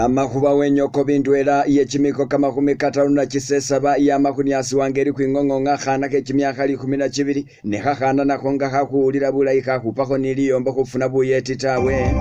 Yamakhuba wenyoko bindwela iye chimiko 56 yamakhuniasi wangeli khwing'ong'onga khana khechimyakha 12 ne khakhana nakho nga khakhuwulila bulayi khakhupakho ni liyombo khufuna buyeti tawe.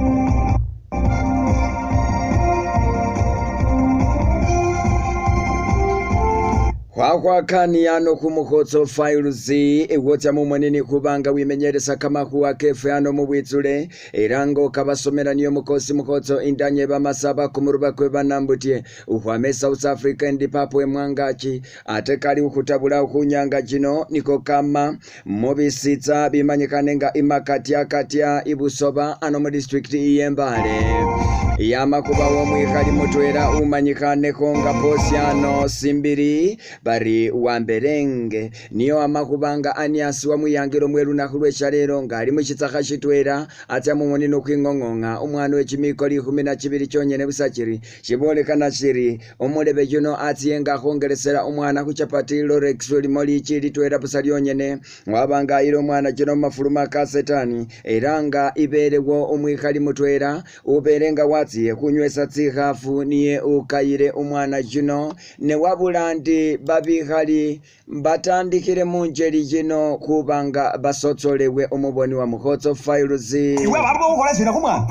Khwakhwakaniya ano khumukhotso files ewotsa mumoni ni khubanga wimenyelesa kamakhuwa kefwe ano mubwitsule era nga okabasomela niyo mukosi mukhotso indanye bamasaba kumuruba kwe banambutye ukhwame South Africa ndi Papua mwangachi ate kali ukhutabula khunyanga chino niko kama mubisitsa bimanyikhane nga imakatyakatya ibusoba ano mu district iyembale yamakhubawo mwikhali mutwela umanyikhanekho nga Posiano Simbiri bari wamberenge niyo amakhubanga aniasiwa mwiyangilo mwe lunakhu lweshalelo nga ali mushitsakha shitwela atsa mumoni nokhwing'ong'onga umwana wechimiko 12 chonyene busachiri shibolekhana shiri omulebe yuno atsiye nga akhongelesela umwana khuchapati lorex limo lichi litwela busa lyonyene wabanga ayile omwana chino mumafuluma ka setani era nga ibelewo omwikhali mutwela ubele nga watsiye khunywesa tsikhafu niye ukayile umwana yuno ne wabula ndi babikhali batandikhile munjeli yino khubanga basotsolewe omuboni wa mukhotso files. Iwe baba ukhola shina khumwana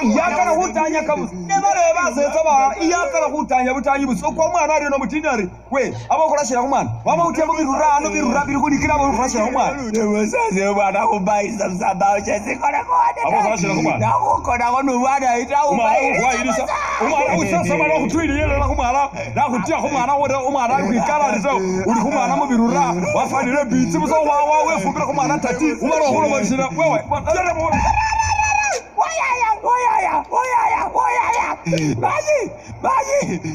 iyakala khutanya kabusa nebale basetsa ba iyakala khutanya butanyi busa okwa omwana ari nomutini ari we aba ukhola shina khumwana waba utya mubirura ano birura biri khulikila aba ukhola shina khumwana nemusase omwana khubayisa busambawo shesikholakhone aba ukhola shina khumwana nakhukholakho nomwana ita umwana ukhwayilisa umwana usasa umwana okhutwiliyelela khumwana nakhutya khumwana uri umwana ali khwikalalisa uli khumwana mubirura wafanile bitsi busa wefumbile khumwana tati umala okhulomalisila wewe Mayi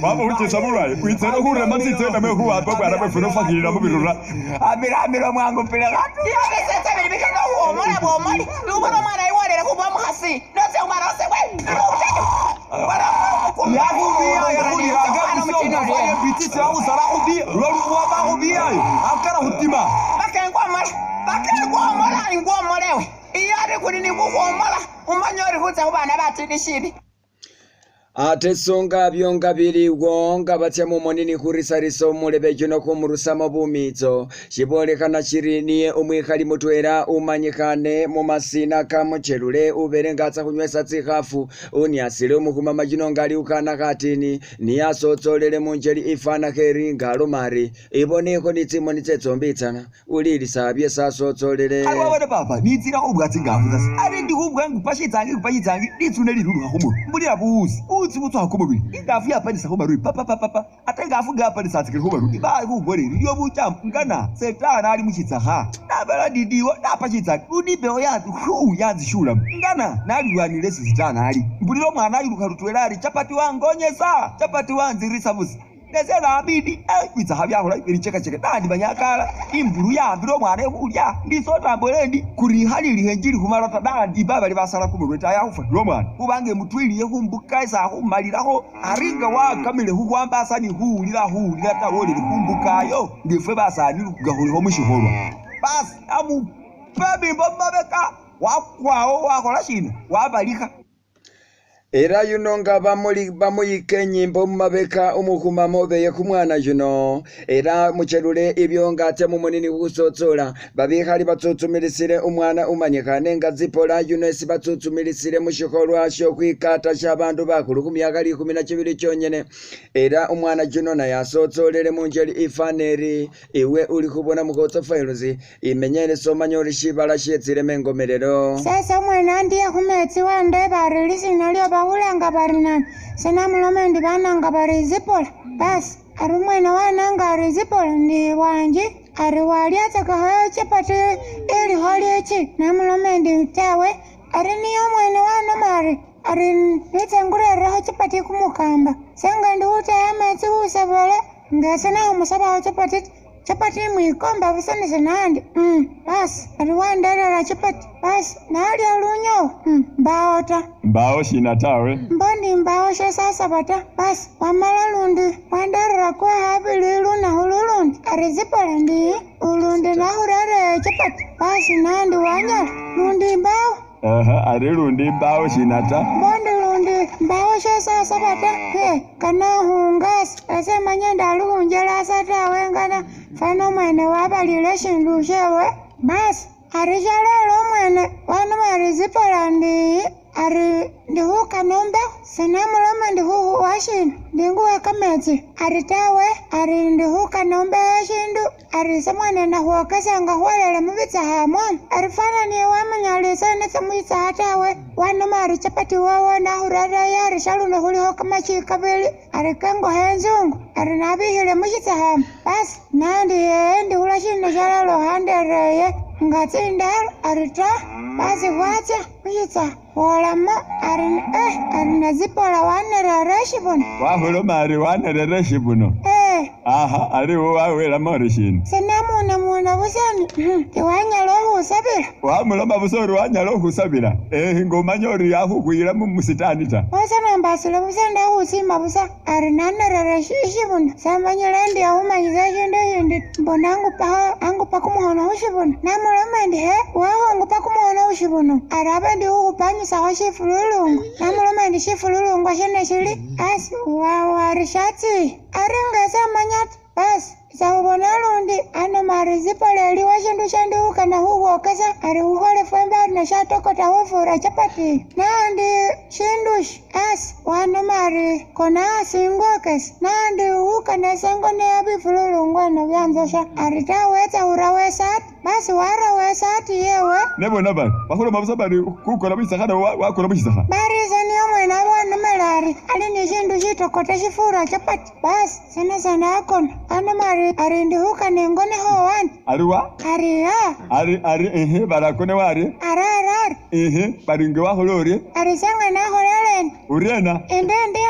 waba uchesa bulwaye witsele khurema tsitsena mekhuwapa bwana bwefwe nofakhilila mubirura amilamila mwangu pila khatu Ibisetsa bili bikana uwomola bwomoli lubona omwana iwolele khuba omukhasi notse omwana ose we yakhubia yakhulilanga bitsi siakhusala khubia lwaba khubiayo akala khutima bakengwomola bakengwomola ingwomolewe iyo ari kuli nikukhwomola umanye ori khutsa khubana batini shibi. Ate songa byonga biliwo nga batya mumoni ni khurisarisa omulebe yuno khumurusamo bumitso shibolekhana shiri niye omwikhali mutwela umanyikhane mumasina kamuchelule ubele nga atsa khunywesa tsikhafu uniasile omukhumama yuno nga ali ukhana khatini niye asotsolele munjeli ifana kheri nga aloma ari ibonekho ni tsimoni tsetsombitsana ulilisa byesi asotsolele. Ali wabona papa nitsila khubwa tsingafu tsase ari ndi khubwa ngupa shitsangi ngupa shitsangi litsune lilulukha khumurwe mbulila buwuzi buwuzi butswa khumubili ingafu yapanisa khumarwi papapapapa ate ingafu nga yapanisa atsikile khumarwi ibali khuboneli lyo buchamu ngana setana ali mushitsakha nabala didiwo napa shitsangi lundi imbewo yanzishulamo ngana nalilwanile esi sitana ali mbulila omwana ayilukha lutwela ari chapati wangonyesa chapati wanzirisa busa nese nabidi bitsakha byakhola bilichekacheke nandi manyakala imbulu yambile omwana ekhulya ndisotambwele ndi kurikhalilihe njili khumala ta nandi babali basala kumurwe ta yakhufwa lwomwana khubanga emutwiliye khumbuka esi akhumalilakho ari nga wakamile khukhwambasa ni khuwulila khuwulila ta wolele khumbukayo ngefwe basani nga khulikho mushikholwa basi amupa bimbo mumabeka wakwawo wakhola shina wabalikha. Era yuno nga bamuyika enyimbo mumabeka umukhumama obeye khumwana yuno era muchelule ibyo nga atya mumoni ni khusotsola babikhali batsutsumilisile umwana umanyikhane nga Zipola yuno esi batsutsumilisile mushikholwa shokhwikata shabandu bakhulu khumyaka 12 chonyene era umwana yuno naye asotsolele munjeli ifana eri iwe uli khubona mukhotso files imenyelesa omanya ori shibala shetsile engomelelo. Sasa omwene andiye khumetsi wandeba ari lisina lyo bahulanga bari nani senamuloma endi bananga bari Zipola basi ari umwene wananga ari Zipola ndi wanji ari walyatsakakho chapati ilikho lichi namuloma endi tawe ari niyo omwene wanoma ari ari nitse ngurerekho chapati kumukamba senga ndi khutaya ametsi khusebele ngese nakhumusabakho chapati chapati mwikomba busa nese nandi basi ari wanderera chapati basi nalya lunyowa mbawo ta mbawo shina tawe mbondi mbawo shesasaba ta basi wamala lundi wanderera kwekhabili lunakhu lulundi ari Zipola ndi ulundi nakhurere chapati basi nandi wanyala lundi mbawo. Aha, ari lundi mbawo shina ta Mbondi lundi mbawo shesasaba ta he kana khungasa ese manye ndalukhunjelasa tawe ngana fana omwene wabalile shindu shewe basi ari shalelo omwene wanoma ari Zipola ndi ari ndikhukana ombekho senamuloma ndi khukhuwa shina ndinguwe kametsi ari tawe ari ndikhukana ombekho eshindu ari ise mwene nakhwokesanga khwolele mubitsakha mwana ari fana niye wamanya ari ise netse mwitsakha tawe wanoma ari chapati wowo nakhurerayo ari shaluno khulikho kamachi kabili ari kengokho enzungu ari nabikhile mushitsakhamu basi nandi yee ndikhula shindu shalelo khandereye nga tsindalo ari ta basi khwatsya mushitsakha khwolamo ari ari nazipola wanerere eshibuno wakhuloma ari wanerere eshibuno aha ari wo wawelamo ori shina senamunamuna busani tiwanyala okhusabila wamuloma busa ori wanyala okhusabila ngomanya ori yakhukhwila musitani ta wasanambasile busa ndakhusima busa ari nanerere eshibuno samanyile endi akhumanyisa eshindu eshindi mbona angupa kumukhono khushibuno namuloma endi he wakhungupa kumukhono khushibuno ari abe ndi khukhupanyisakho shifululungu namuloma endi shifululungu shene shili asi wari shatsiye ari nga samanya ta basi sakhubona lundi anoma ari Zipola eliwo shindu shendikhukana khukhwokesa ari khukhole fwembi ari neshatokota khufura chapati nandi shindushi asi wanoma ari kona asingwokesa nandi khukana esengone bifululungu eno byanzosha ari tawetsa khura wesati basi wara wesati yewe nebona bari bakhuloma busa bari khukona mushitsakha nawe wakona mushitsakha barisa niyo mwene abanomela ari ali ni shindu shitokota shifura chapati basi sena sena akona anoma ari ndikhukana engonekho wandi ari wa ari a ari ari ehe barakone wari ari ari ari ehe bari nge wakhola orye ari senga nakholeleni uriena indi indi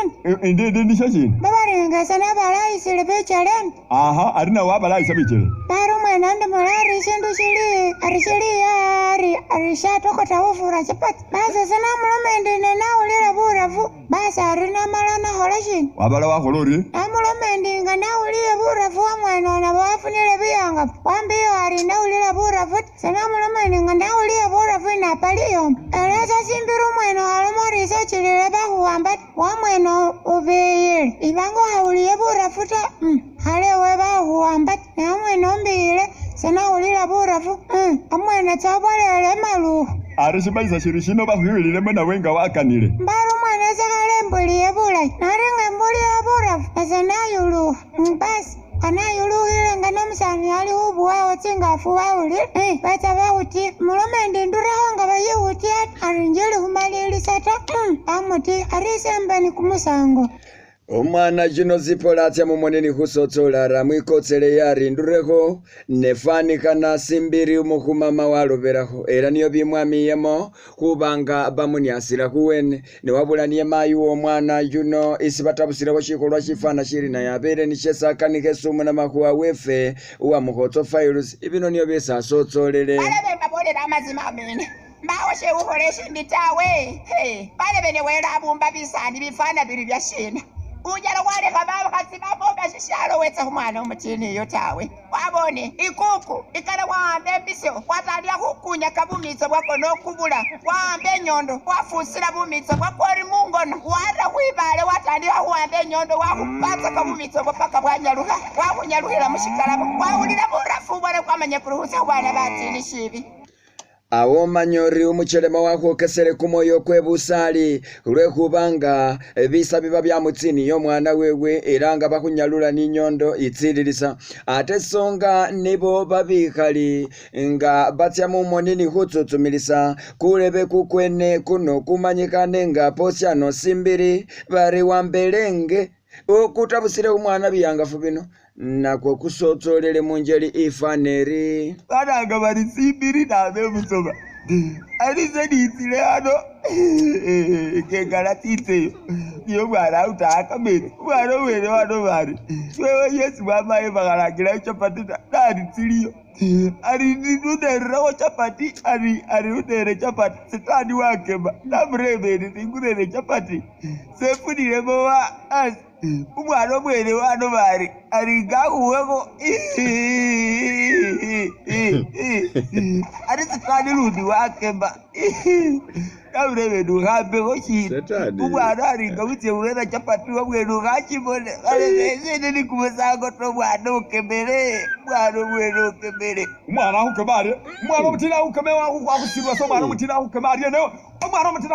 indi indi nisho shina babaringesa nabalayisile bicheleni aha ari nawe wabalayisa bichele bari umwene andimola ari shindu shili ari shiliya ari ari shatokota khufura chapati basi senamuloma indi nenawulila burafu basi ari namala nakhola shina wabala wakhola orye namuloma indi nga nawulile burafu wamwene ona wafunile biyangafu wambiyo ari nawulila burafu senamuloma indi nga nawulile burafu inapaliyoma elesa simbila umwene aloma ori isechilile bakhuwamba wamwene ubiyile ibanga okhawuliye burafu ta khalewe bakhuwamba namwene ombiyile senawulila burafu omwene tsobolele emalukhu ari shimanyisa shiri shino bakhwiwililemo nawe nga wakanile mbari umwene sekhale embuliye bulayi nari nga embuliye burafu ese nayulukha basi anayulukhile nga nomusani ali khubuwawo tsingafu wawulile betsa bakhuti mulome ndi ndurekho nga bayikhutya ari njili khumalilisa ta bamuti ari isembeni kumusango Omwana yuno Zipola atsya mumoneni khusotsola mwikotsele yari ndurekho nefanikhana simbili umukhumama walobelakho era niyo bimwamiyemo khubanga bamunyasila khuwene newabula niye mayi womwana yuno isi batabusilekho shikholwa shifana shili naye abele nishesakanikha esumu namakhuwa wefe uwamukhotso files ibino niyo byesi asotsolele Balebe mbabolera amazima amene mbawo shewukhola eshindi tawe balebe newela abumba bisani bifana bili bya shina unyala walekha bakhasi baboga shishalo wetsa khumwana omutini iyo tawe wabone ikuku ikala wawamba empisyo watandika khukunyaka bumitso bwako nokubula wawamba enyondo wafusila bumitso bwako ori mungono wara khwibale watandika khuwamba enyondo wakhupatsaka bumitso bwo paka bwanyalukha wakhunyalukhila mushikalabo wawulila burafu bwale kwamanya kuri khutsa khubana batini shibi. Awo manyori umuchelema wakhwokesele kumoyo kwe busali khulwekhubanga bisa biba byamutsiniya omwana wewe era nga bakhunyalula ninyondo itsililisa ate songa nibo babikhali nga batsya mumoni ni khutsutsumilisa kulebe kukwene kuno kumanyikhane nga posyano simbili bari wambelenge okutabusile khumwana biyangafu bino nakwo kusotsolele munjeli ifaneri bananga bari simbili nabe musoma ari se nitsile ano kengala tsitseyo niyo mwana autaya kametsi umwana omwene wano bari wewe yesi mwamaye bakhalangila chapati ta nani tsiliyo. Ari nunererakho chapati ari ari unere chapati sitani wakema namurebe ndi ningurere chapati sefunilemo wa asi umwana omwene wanoma ari ari ngakhuwekho ari sitani lundi wakema namurebe ndi ukhambekho shina Setani. umwana ari nga mutye urera chapati wamwene ukhachibone khalesene ni kumusango to mwana ukemele mwana omwene ukemele Umwana akhukema arye, umwana omutini akhukeme wakhusirwa se umwana omutini akhukema arye newe umwana omutini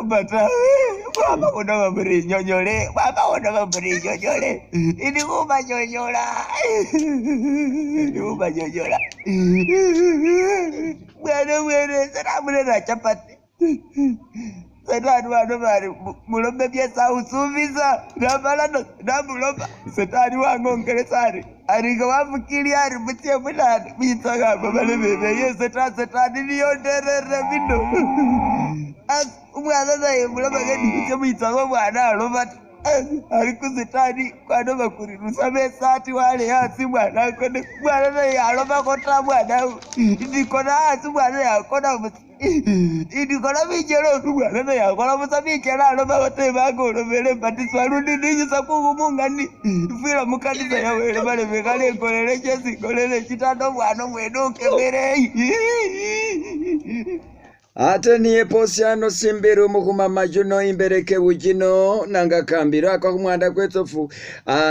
bata mwaba unova murinyonyole mwaba unova murinyonyole ini kumanyonyola ini kumanyonyola mwana mwene sanamurera chapati setani vano vari mulombe byesautsuvisa namala namulomba setani wang'ongelesa ari aringa wamukili ari mutye munani mwitsakamba maleveve setani setani niyonderere bino Asi, umwana naye muloma ngendikutye mwitsako mwana aloma ti ari kusetani kwanoma kuri rusame sati wale asi mwana akone mwana naye alomako ta mwana ndikona asi mwana yakona indikona michelo mwana naye akola musa michelo alomako temangolomele mbatiswa lundi ndinyisa kukumungani fila mukanisa yawele maleve nkolele chesi nkolele chitando mwana mwene ukemerei. Ate niye posiano simbiri umukhumama juno imbereke jino nanga kambiro akwa khumwanda kwetsofu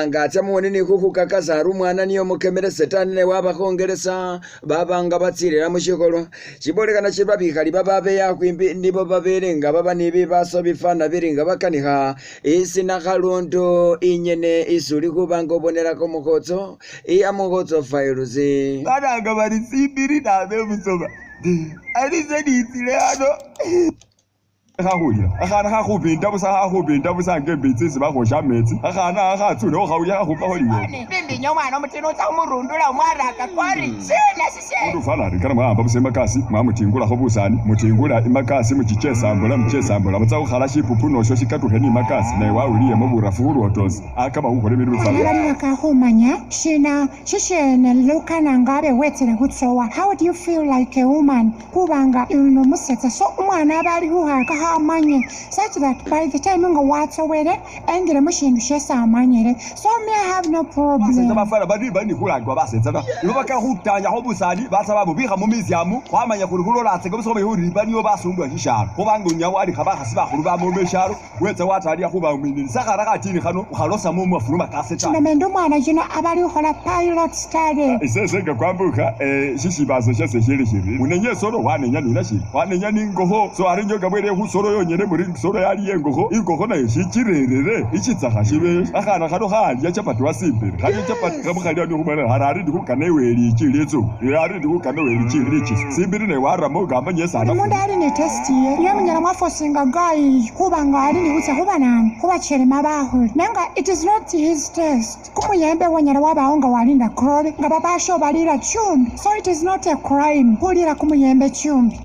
nga atsa muwoni ni khukhukakasa ari umwana niyo mukemele setani ne wabakhongelesa babanga batsilila mushikholwa shibolekhana shili babikhali bababeya khwimbi nibo babele nga baba ni bibaso bifana biri nga bakanikha isi nakhalondo inyene isi uli khuba nga obonelako mukhotso iya mukhotso files. Bananga bari simbiri nabe musoma alize nitsile hano. Khakhulila akhana khakhupinda busa khakhupinda busa nga embitsi isi bakhosha ametsi akhana akhatsule khaulya khakhupakho liyembe. Bimbinya umwana omutini utsa khumurundula umwaraka kwari sina sisye. Mundu ufana ari kana mwahamba busa imakasi mwamutingulakho busani mutingula imakasi muchichesambula muchesambula butsa khukhala shipupu nosho shikatukhe ni makasi naye wawuliyemo burafu khulwotosi akaba khukhola ibindu Bana bifana. bali bakakhumanya shina shishene lukana ngabe wetsele khutsowa. How do you feel like a woman kubanga uno musetsa so umwana aba ali khukhaka khamanye such that by the time nga watsowele engile mushindu shesi amanyile. So me, I have no Basetsa problem. bafana bali bali khulangwa basetsa ta ibo bakala khutanyakho busani batsa babubikha mumisiamu khwamanya khuri khulolatsaka busa khumanya khuri niyo basundwa shishalo khubanga unyala walikha bakhasi bakhulu bamoma eshalo wetsa watalya khubaminilisa akhana khatini khano ukhalosamo mafuluma kasetani. Nomende umwana juno aba ali khukhola pilot study. Isese nga kwambukha shishibaso shase shili shiri munenye esolo wanenya nina shili wanenya ningokho so ari nyo kabwere khusolo yonyene muri solo yali yengokho ingokho nayo shichirerere ichitsakha shibe akhana khano khalya chapati wasimbile khalya chapati khamukhalya nikhumana hari ari ndikhukana iweli ichi litsu ari ndikhukana iweli ichi lichi simbili naye waramo ngamanye Buli mundu sana. ali ni taste ye niyo munyala mwafosinga guy khuba nga ali ni khutsa khuba nani khubachelema bakhuli nenga it is not his taste. Kumuyembe wanyala wabawo nga walinda krobe nga babasho balila chumbi, so it is not a crime khulila kumuyembe chumbi.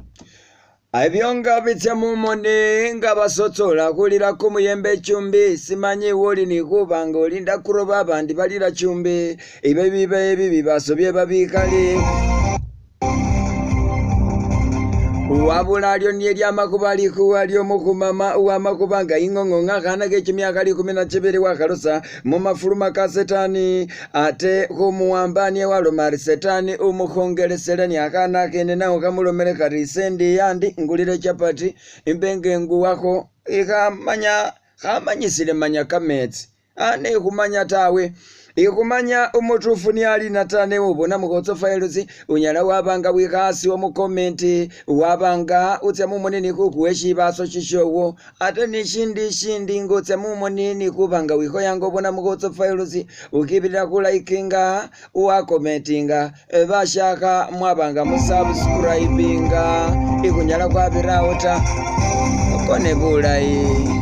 Ebyo nga bitsa mumoni nga basotsola khulila kumuyembe chumbi simanyi woli ni khuba nga olinda kuroba abandi balila chumbi ibe bibe ebi bibaso byeba bikali wabula alyo niye lyamakhuba likhuwa lyomukhumama uwamakhuba nga ing'ong'ong'a akhana kechimyaka 12 wakhalosa mumafuluma ka setani ate khumuwamba niye waloma ari setani umukhongelesele ni akhana akhene nawo khamulomele khari isendi yandi ngulile chapati imbe enguwakho ikhamanya khamanyisile manya kametsi ane ikhumanya tawe ikhumanya umutufu ni ali natane ubona mukhotso files unyala wabanga wikhasi omukomenti wabanga utsa mumoni nikhukuwe shibaso shishowo ate nishindi shindi ngotsa mumoni nikhubanga wikhoyanga obona mukhotso files ukhibirira khulaikinga wakomentinga bashakha mwabanga musubscribinga ikhunyala khwabirawo ta okone bulayi.